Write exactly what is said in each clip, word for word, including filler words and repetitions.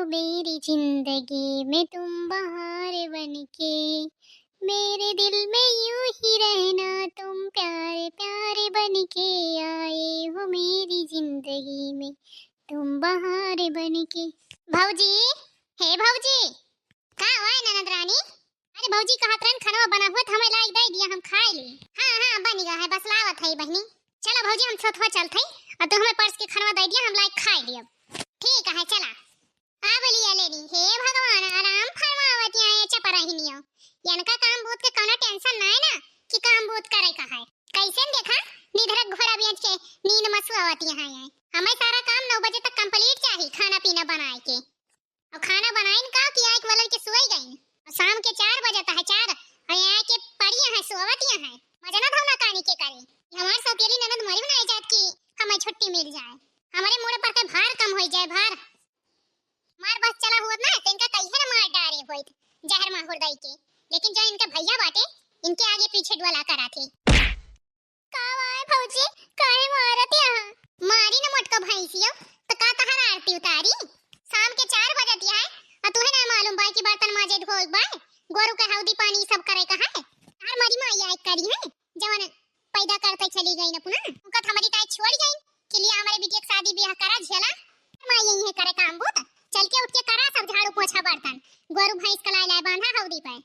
मेरी जिंदगी में तुम बहार बन के, मेरे दिल में यूं ही रहना तुम, प्यारे प्यारे बन के आए हो मेरी जिंदगी में तुम, बहार बन के। भौजी, हे भौजी, का हुआ है ननद रानी? अरे भौजी, कहत रहन खनवा बना हुआ त हमें लाइक दे दिया, हम खाए ली। हाँ हाँ, बन गया है, बस लावत है बहनी। चला भौजी, हम छोटवा चलत है और तू हमें परस के खनवा दे दिया, हम लाइक खाए ली अब। ठीक है, चला। आ बोलिया लेनी, हे भगवान, आराम फरमावत यहाँ ये चपराहिनिया। इनका काम बूत के कौनो टेंशन ना है ना कि काम बूत करे का है। कैसे न देखा, निधरक घोड़ा बेच के नींद में सुआवत यहाँ है। हमें सारा काम नौ बजे तक कंप्लीट चाहिए, खाना पीना बनाए के। और खाना बनाइन का कि आँख वाला के सोई गइन। और शाम के चार बजत है, चार, और यहाँ के पड़िया है, सोवतिया है। मजना धौना कानी के करे। ये हमार सौतेली ननद मरी बनाए जात की हमें छुट्टी मिल जाए, हमारे मूड़ पर के भार कम हो जाए, भार। मार बस चला हुआ ना, तो इनका कहिए ना मार डारे होइत, जहर माहुर दई के। लेकिन जो इनके भैया बाटे, इनके आगे पीछे डोला करा थे। का वाय भौजी, काहे मारत यहाँ? मारी न मोटका भैंसियो, तो का तहार आरती उतारी? शाम के चार बजत है, आ तुहे ना मालूम बा कि बर्तन माजे धोए बा, गोरू के हौदी पानी सब करे का है? तहार मरी माई आए करी है, जवन पैदा करते चली गई न पुना, उनका त हमरी ताई छोड़ गई कि लिया हमारे बिटिया के शादी ब्याह करा झेला, माई यही है करे काम बूत, चल के उठ के करा सब झाड़ू पोछा बर्तन, गोरू भैंस का लाए लाए बांधा हौदी पे।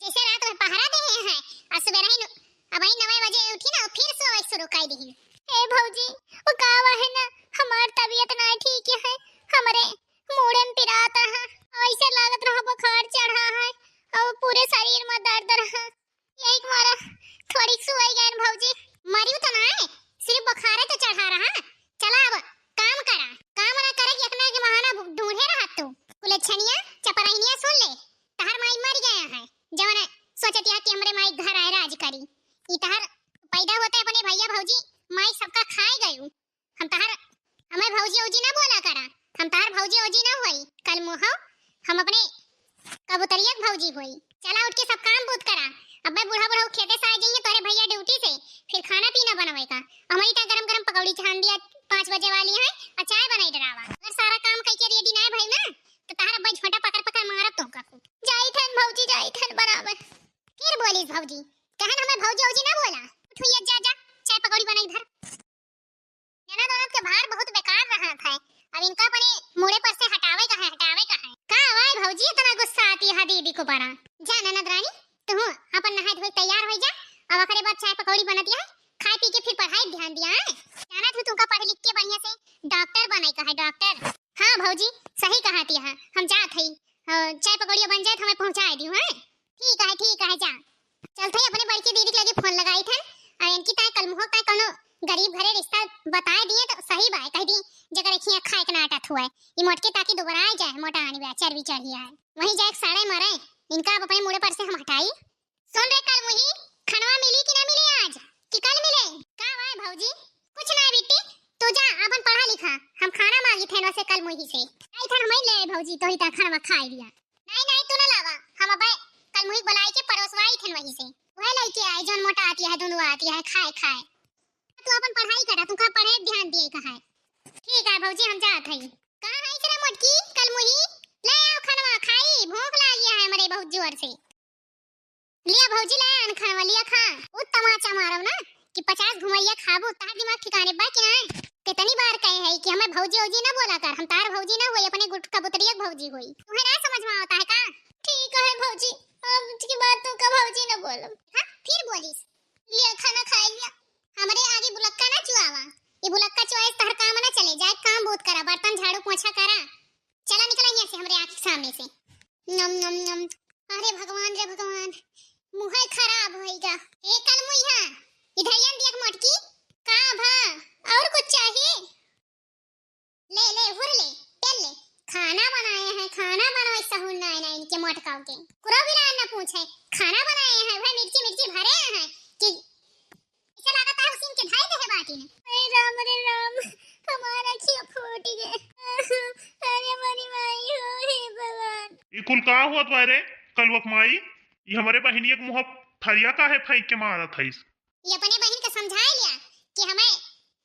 जैसे रात में पहरा दे हैं, और सुबह रही नु-, अब वही नौ बजे उठी ना, फिर सोए शुरू कर दी। ए भौजी, वो का हुआ है ना, हमार तबीयत ना ठीक है, हमरे मूड़े में पिरात रहा, ऐसे लागत रहा बुखार चढ़ा है, और पूरे शरीर में दर्द रहा, यही के मारा थोड़ी सोई गए भौजी। मरी तो ना है, सिर्फ बुखारे तो चढ़ा रहा। चला अब काम करा, काम ना करे कि अपने के बहाना ढूंढे रहा तू। कुलच्छनिया, चपराहिनिया सुन ले, तहार माई मर गया है, जवन सोचत या कि हमरे माई घर आए राज करी। ई तहार पैदा होते अपने भैया भौजी माई सबका खाए गयू। हम तहार, हमें भौजी औजी ना बोला करा, हम तहार भौजी औजी ना होई, कल मुँह हम अपने कबूतरिया के भौजी होई। चला उठ के सब काम बूत करा, अब मैं बूढ़ा बूढ़ा खेते से आ जाइए तोरे भैया ड्यूटी से, फिर खाना पीना बनवे का। हमारी ता गरम गरम पकौड़ी छान दिया, पाँच बजे वाली है, और चाय बनाई डरावा। अगर सारा काम कई के रेडी ना भई ना, तो तहार अब्बा झोंटा पकड़ पकड़ मारब तोहका खूब। जाई थन भौजी, जाई थन बनावे। फिर बोलिस भौजी, कहन हमें भौजी औजी ना बोला। उठुइया जा, जा, चाय पकौड़ी बनाई धर। ननद ननद के भार बहुत बेकार रहत है, अब इनका अपने मूड़े पर से हटावे का है, हटावे का है। का वाय भौजी इतना गुस्सा आती है दीदी को बड़ा? जा ननद रानी, तू अपन नहाए धोए तैयार हो जा, अब ओकरे बाद चाय पकौड़ी बनत है, खाए पी के फिर पढ़ाई ध्यान दिया है। जाना तू तुमका पढ़ लिख के बढ़िया से डॉक्टर बने का है, डॉक्टर। हाँ भौजी, सही कहती है, हम जात हई, अ, चाय पकौड़िया बन जाए तो हमें पहुँचाए दियो, हैं? ठीक है, ठीक है, जा। चलत हई अपने बड़की दीदी के लगे फोन लगाई थन, और इनकी ताए कल मुँह ताए कौनो गरीब घरे रिश्ता बताए दिए तो सही बाय, कह दी जकर एक ही खाए के नाटत हुआ है, ये मोटके ताकि दोबारा आ जाए, मोटा आनी बा, चर्बी चढ़ी है, वहीं जाए सड़े मरे, इनका अब अपने मूड़े पर से हम हटाई। सुन रे कल मुही, खनवा मिली कि ना मिली आज, कि कल मिले? का वाय भौजी? कुछ ना बिट्टी, तू जा अपन पढ़ा लिखा, हम खाना मांगी थे वैसे कल मुही से। आई थन हमें ले भौजी, तोही ता खनवा खाए दिया। नहीं, नहीं, तू ना लावा, हम अबे कल मुही बुलाई के परोसवाई थन वहीं से। वह लइके आए, जौन मोटा आती है, धुंधुआ आती है, खाए, खाए। तू अपन पढ़ाई करा, तू का पढ़े ध्यान दिए का है। ठीक है भौजी, हम जात हई। कहाँ है इतना मोटकी, कल मुही? ले आओ खनवा खाई, भूख लागी है हमरे बहुत जोर से। लिया भौजी, ले आन खनवा, लिया खा। उ तमाचा मारब ना कि पचास घुमैया खाबू, तार दिमाग ठिकाने बा कि ना? कितनी बार कहे है कि हमें भौजी औजी ना बोला कर, हम तार भौजी ना होई, अपने गुट कबूतरिया के भौजी होई। तुम्हें ना समझ में आवता है का? ठीक है भौजी, अब की बात तो का भौजी ना बोलब। हाँ, फिर बोलिस। लिया खाना खाए लिया। हमरे आगे बुलक्का ना चुआवा। ये बुलक्का चुआए से तहर काम ना चले, जाए काम बहुत करा, बर्तन झाड़ू पोछा करा। चला निकला यहाँ से हमरे आँख के सामने से। नम नम नम। अरे भगवान रे भगवान, मुँह खराब होइगा। ए कल मुँह, इधर यन देख मोटकी, का भा, और कुछ चाहिए? ले ले हुर ले, तेल ले। खाना बनाए हैं, खाना बनाए, सहूर ना है ना इनके मोटकाओ के। कुरो भी ना, ना पूछे, खाना बनाए हैं, वह मिर्ची मिर्ची भरे हैं कि ऐसा लागत है उसी के धाई देहे बाटी ने। अरे राम रे राम, हमारा अखिया फूट गए। अरे मोरी माई हो, हे भगवान। ई कुल का होत बा रे कलुआ के माई? ई हमरे बहिनिया के मुँह थरिया काहे फेंक के मारत हईस? ई अपने बहिन के समझाए लिया कि हमें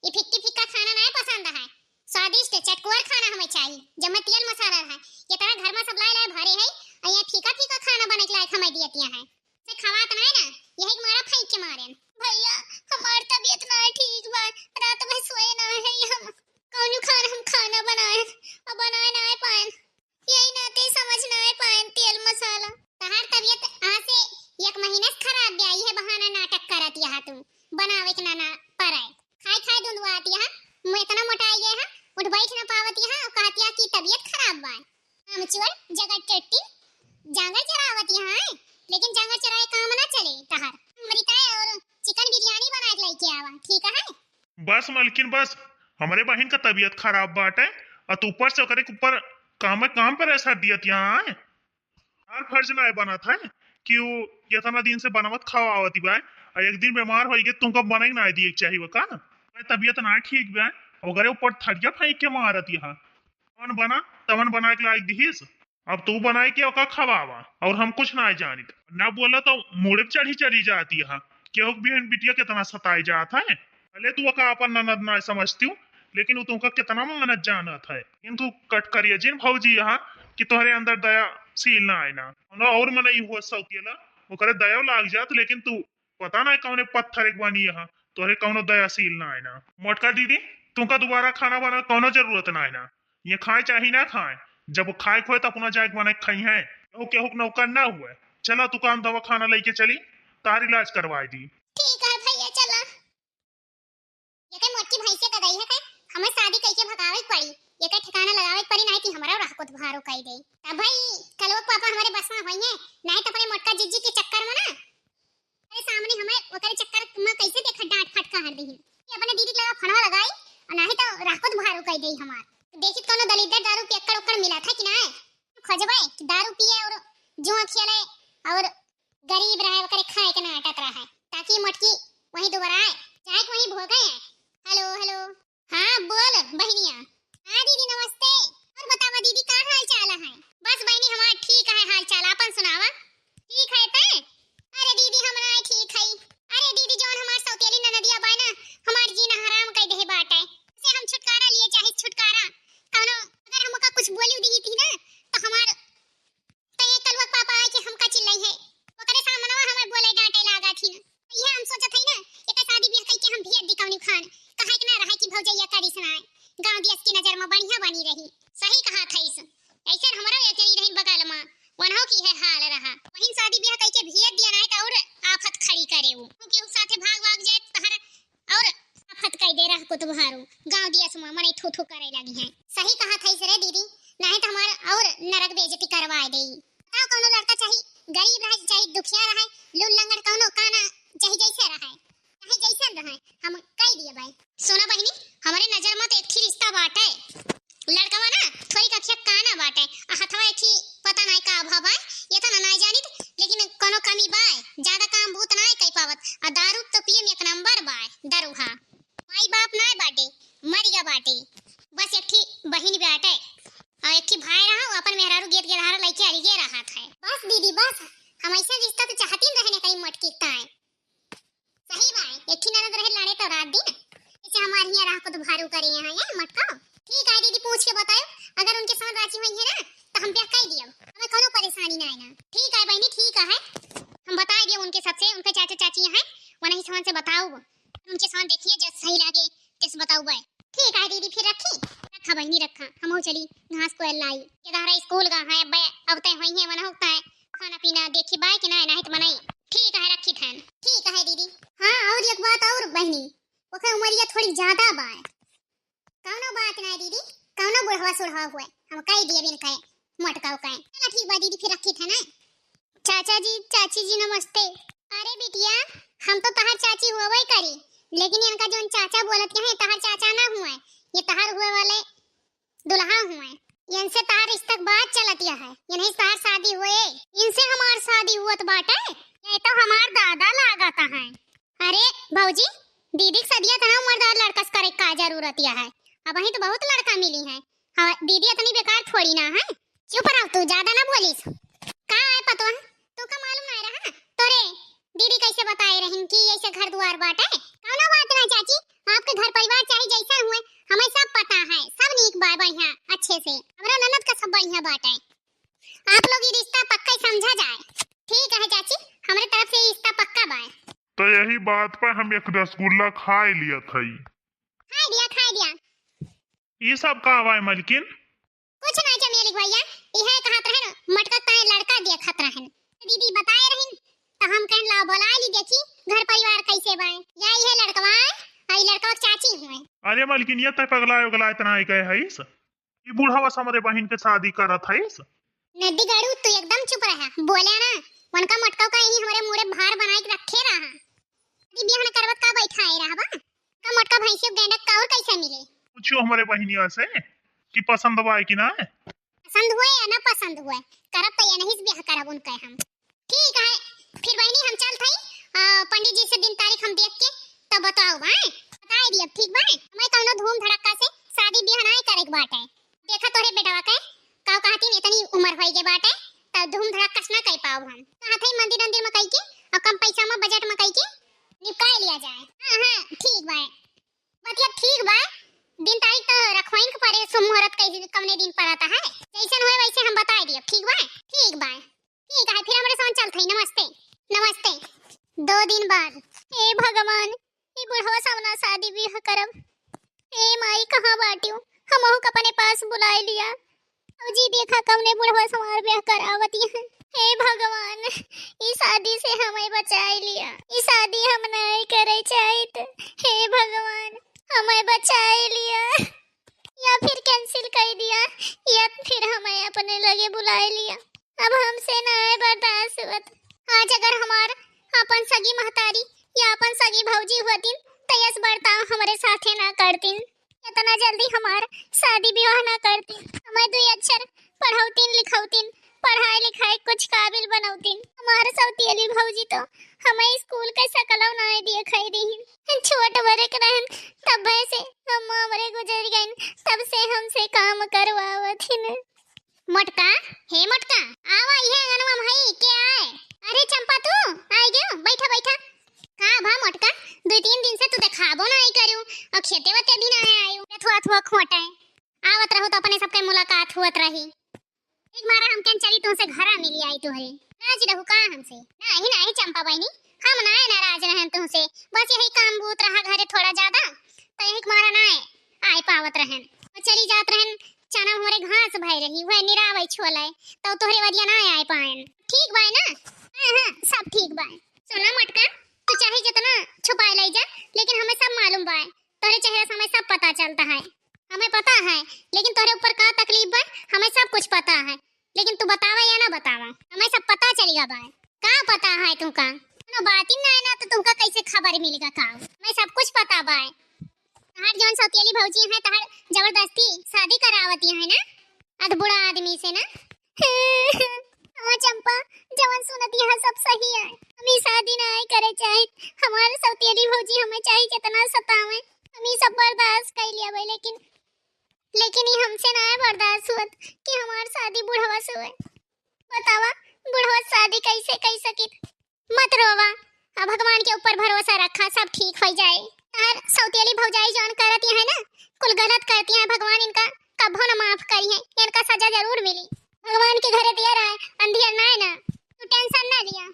ई फिक्की फिक्का खाना नाय पसंद है। स्वादिष्ट चटकोर खाना हमें चाहिए, जम्मे तेल मसाला रहा। ये तरह घर में सब लाए लाए भरे है, और ये फीका फीका खाना बने के लायक हमें दियतिया है। से खवात ना है ना, यही के मारा फेंक के मारे। भैया, हमार तबीयत ना है ठीक बा, रात में सोए ना है हम, कौनो खान हम खाना बनाए और बनाए ना पाए, यही नाते समझ ना पाए तेल मसाला। तहार तबीयत आज से एक महीने से खराब बा, यह बहाना नाटक करत यहाँ तू, बनावे के ना, ना पराए। खाए खाए धुंधुआत यहाँ, मु-, इतना मोटाई गए हैं, उठ बैठ ना पावत यहाँ, और कहत यहाँ कि तबीयत खराब बा। हम चोर जगत टट्टी, जांगर चरावत यहाँ है, लेकिन जांगर चराए काम ना चले तहार। मरिताए और चिकन बिरयानी बना के लेके आवा, ठीक है? बस मलकिन बस, हमरे बहिन का तबीयत खराब बाटे, और तू ऊपर से ओकरे के ऊपर काम, काम पर असर दियत यहाँ है। हमार फर्ज ना बनत है कि वो इतना दिन से बनावत खवावत बा, और एक दिन बीमार होई गए, तुमका बने ना दिए के चाहिए का? तबीयत ना ठीक बा, ओकरे ऊपर थरिया फेंक के मारत यहाँ। कौन बना, तवन बना के लायक दिहिस। अब तू बनाए के ओका खवावा, और हम कुछ ना जानित। ना बोला तो मुड़े चढ़ी चली जाती है। केहू के बिहन बिटिया कितना सताए जात है। भले तू ओका अपन ननद ना समझती हूँ, लेकिन वो तुमका कितना मानत जानत है। लेकिन तू कट करिए जिन भौजी यहाँ कि तोहरे अंदर दयाशील ना आए ना। कौनो और मनई हुआ सौतियला, ओकरे दया लाग जात, लेकिन तू पता ना कौने पत्थर एक बानी यहाँ, तोहरे कौनो दयाशील ना आए ना। मोटका दीदी, तुमका दोबारा खाना बना कौनो जरूरत ना आए ना। ये खाए चाहे ना खाए, जब खाए खोए तो अपना जाए के बना के खाई है। केहू, केहू के नौकर ना हुए। चला तू काम दवा खाना लेके चली, तार इलाज करवाई दी। ठीक है भैया, चला। ये कई मोटकी भैंसे का गई है, कई हमें शादी कई के भगावे के पड़ी, ये कई ठिकाना लगावे के पड़ी, नहीं कि हमारा राहकुत भारो कई दे। तब भाई कलवा के पापा हमारे बस में होई है, नहीं तो अपने मोटका जिज्जी के चक्कर में ना, अरे सामने हमें ओकरे चक्कर में कैसे देखा डांट फटका हर दी। ये अपने दीदी के लगा फोनवा लगाई, और नहीं तो राहकुत भारो कई दे हमार। देखी कौनो दलिद्दर दारू पियक्कड़ उक्कड़ मिला था कि ना, खोजबे कि दारू पिए और जुआ खेले और गरीब रहे, ओकरे खाए के नाटक रहे, ताकि मोटकी वहीं दोबारा आए, चाहे कि वहीं भोगे। हेलो, हेलो। हाँ, बोल बहनिया। हाँ दीदी, नमस्ते। और बतावा दीदी, का हाल चाल है? बस बहनी, हमार ठीक है हाल चाल, आपन सुनावा। ठीक है ते? अरे दीदी, हम ना ठीक है। अरे दीदी, जौन हमार सौतेली ननदिया बाय ना, हमार जीना हराम कर दे बाटे। से हम छुटकारा लिए चाहे छुटकारा, कौनो अगर हमका कुछ बोली दी थी ना, तो हमार तो ये कलुआ के पापा आए के हमका चिल्लाई है, ओकरे सामनवा हमें बोले डांटे लागा थी। ये हम सोचत हई ना, एकर शादी ब्याह कइके हम भेज दी कौनी खान, कहे के ना रहे कि भौजैया करी सुनाए, गांव देश की नजर में बढ़िया बनी रही। सही कहा थईस, ऐसे हमरो एक जनी रही बगल में, वनहो की है हाल रहा, वहीं शादी ब्याह कइके भेज दिया ना तो और आफत खड़ी करे वो, केहू साथे भाग भाग जाए तहर और आफत कई दे राहकुत भारू, गांव दिया सुमा मने थू थू करे लगी हैं। सही कहा थईस रे दीदी, नाहीं तो हमार और नरक बेइज्जती करवाए देई। बताओ कौनो लड़का चाहे गरीब रहे चाहे दुखिया रहे, लूल लंगड़ कौनो काना चाहे जैसे रहे, चाहे जैसन रहे, हम कई दिए भाई। सुना बहिनी, हमारे नजर में तो एक ही रिश्ता बाटे। लड़कवा ना थोड़ी कखिया काना बाटे, आ हथवा एक ही पता नहीं का अभाव बाय, ये तो ना नहीं जानित, लेकिन कोनो कमी बाय, ज्यादा काम भूत नहीं कई पावत, आ दारू तो पिए में एक नंबर बाय, दरुहा। माई बाप नहीं बाटे, मरिया बाटे, बस एक ही बहिन बाटे, और एक ही भाई रहा, वो अपन मेहरारू गेद गेधारा लइके अलगे रहत है। बस दीदी बस, हम ऐसा रिश्ता तो चाहती रहने कहीं मटकी ताए। सही बाय, एक ही ननद रहे लड़े तो रात दिन। जैसे हमारे यहाँ राहकुत भारू करे यहाँ, ये मटकाओ। ठीक है दीदी, पूछ के बतायो, अगर उनके साथ राजी हुई है ना, तो हम ब्याह कर दियो, हमें कोनो परेशानी ना है ना। ठीक है बहनी, ठीक है, हम बता दियो उनके सबसे, उनके चाचा चाची हैं, वो नहीं समझ से बताओ, उनके साथ देखिए जब सही लगे, जैसे बताओ बाय। ठीक है दीदी, फिर रखी? रखा बहनी, रखा, हम चली घास को लाई, इधर स्कूल गा है, अब तय हुई है, वरना होता है, खाना पीना देखी बाय कि ना, नहीं तो बनाई। ठीक है, रखी थैन। ठीक है दीदी। हाँ, और एक बात और बहनी, ओकर उमरिया थोड़ी ज्यादा बाय। कौनो बात ना दीदी, कौनो बुढ़वा सुढ़वा हुए, हम कह दिए बिन कहे, मोटका कहे। चला ठीक बा दीदी, फिर रखी थैन। चाचा जी, चाची जी नमस्ते। अरे बिटिया, हम तो तहार चाची हुए करी, लेकिन इनका जोन चाचा बोलत हैं, तहार चाचा ना हुए, ये तहार हुए वाले दुल्हा हुए। इनसे तार रिश्ता के बात चलत है, इन्हीं तार शादी हुए, इनसे हमार शादी हुअत बाटे। ये तो हमार दादा लागत है। अरे भौजी, दीदी के सदिया तना उम्रदार लड़का से करे का जरूरत है? अब वहीं तो बहुत लड़का मिली है। हाँ, दीदी इतनी बेकार थोड़ी ना है। चुप रहो तू, ज्यादा ना बोलिस। का है पतवा, तू का मालूम ना रहा? तोरे दीदी कैसे बताए रहिन कि ऐसे घर दुआर बाटे? कौनो बात ना चाची, आपके घर परिवार चाहे जैसा हुए, हमें सब पता है, सब नीक बा, बढ़िया, अच्छे से। हमरा ननद का सब बढ़िया बाटे। आप लोग ई रिश्ता पक्का ही समझा जाए। ठीक है चाची, हमरे तरफ से ई रिश्ता पक्का बा। तो यही बात पर हम एक रसगुल्ला खाए लियत हई। खाए दिया, खाए दिया। ई सब का बा मलकिन? कुछ ना चमेली भैया, इहे कहत रहन, मोटका ताए लड़का देखत रहन। दीदी बताए रहिन, त हम कहन लाओ बोलाए ली, देखी घर परिवार कैसे बा। या इहे लड़कवा, आ ई लड़कवा के चाची हुए। अरे मलकिन, ये तय पगलाए उगलाए तना आई गए हईस? ई बुढ़वा से हमरे बहिन के शादी करत हईस? नदी गड़ू, तू एकदम चुप रहा, बोले ना। उनका मोटका का यही हमरे मुड़े भार बनाए के रखे रहा। शादी बियाह न करबत का बैठाए रहबा? का मोटका भैंसियों गैंडक का और कैसे मिले? पूछो हमरे बहिनिया से कि पसंद बा कि ना। पसंद हुए या ना पसंद हुए, करब तो ये नहीं बियाह करब उनके हम। ठीक है, फिर बहिनी हम चलत हई, आ, पंडित जी से दिन तारीख हम देख के तब बताओ भाई, बताए दियब, ठीक बा? हमें कौनो धूम धड़क्का से शादी बियाह नहीं करे के बाटे। देखा तोहरे बेटवा के, का कहतीन इतनी उम्र होई गए बाटे, तब धूम धड़क्का से ना कर पाओ हम। कहत हई मंदिर अंदिर में कई के और कम पैसा में बजट में कई के निपटाए लिया जाए। हाँ हाँ ठीक बा, बतिया ठीक बा। दिन तारीख तो रखवाइन के परे, शुभ मुहूर्त कैसे कौने दिन पर आता है, जैसन होए वैसे हम बताए दियब, ठीक बा? ठीक बा। ठीक है, फिर हमरे संग चलत हई। नमस्ते। नमस्ते। दो दिन बाद। हे भगवान, ई बुढ़वा सामना शादी बियाह करब। हे माई, कहाँ बाटियो? हमहू के अपने पास बुलाए लिया। भौजी देखा कौने बुढ़वा से हमार बियाह करावती है। हे भगवान, ई शादी से हमें बचाए लिया। ई शादी हम नहीं करे चाहित। हे भगवान, हमें बचाए लिया। या फिर cancel कर दिया, या फिर हमें अपने लगे बुलाए लिया। अब हमसे ना है बर्दाश्त होत। आज अगर हमार अपन सगी महतारी या अपन सगी भौजी होतिन, तो यस बर्ताव हमरे साथे ना करतिन। इतना जल्दी हमार शादी विवाह ना करतिन। हमें दुई अक्षर पढ़ौतिन लिखौतिन, पढ़ाई लिखाई कुछ काबिल बनौतिन। हमार सौतियली भौजी तो हमें स्कूल के सकलौ ना दिए खाई रही। छोट बरक रहन, तब से हम हमरे गुजर गइन, तब से हमसे काम करवावत हिन। मोटका, हे मोटका, आवा, इहे अंगनवा में हई, के आए? अरे चंपा, तू आइ गयो, बैठा, बैठा। का भा मोटका, दुई तीन दिन से तू देखाबो ना आई करू, और खेते वते भी ना आयु, थुआ थुआ खोटे। आवत रहू तो अपने सबके मुलाकात हुअत रही। एक मारा हम केन चली तुमसे घरा मिली आई तुहरे। नाराज रहू का हमसे? नाही, नाही चंपा बहिनी, हम ना नाराज रहन तुमसे, बस यही काम बहुत रहा घरे थोड़ा ज्यादा, तो यही मारा ना आए पावत रहन। और चली जात रहन, चना हमरे घास भय रही, वह निरावै छोले, तो तोहरे वरिया ना आए पाएन। ठीक बाय ना? हाँ, हाँ, सब ठीक बाय। सुना मोटका, तू चाहे जितना छुपाए ले जा, लेकिन हमें सब मालूम बाय। तोहरे चेहरा से हमें सब पता चलता है। हमें पता है, लेकिन तोहरे ऊपर का तकलीफ बा, हमें सब कुछ पता है। लेकिन तू बतावा या ना बतावा, हमें सब पता चलिगा बाय। का पता है तुमका? कोनो बात ही ना है ना, तो तुमका कैसे खबर मिलेगा का? हमें सब कुछ पता बाय। तहार जौन सौतियली भौजी है, तहार जबरदस्ती शादी करावती है ना, अध बूढ़ा आदमी से ना। हाँ चंपा, जवन सुनत यहाँ सब सही है। हम ई शादी ना करे चाहे, हमारे सौतियली भौजी हमें चाहे जितना सतावे, हम ई सब बर्दाश्त कर लिया भाई, लेकिन, लेकिन ई हमसे ना है बर्दाश्त हुअत कि हमार शादी बुढ़वा से हुए। बतावा, बुढ़वा शादी कैसे कर सकित? मत रोवा, अब भगवान के ऊपर भरोसा रखा, सब ठीक हो जाए। तार सौतेली भौजाई जौन करती है ना, कुल गलत करती है, भगवान इनका कभो न माफ करी है, इनका सजा जरूर मिली। भगवान के घरे दिया रहा है, अंधियर ना है ना, तू tension ना लिया।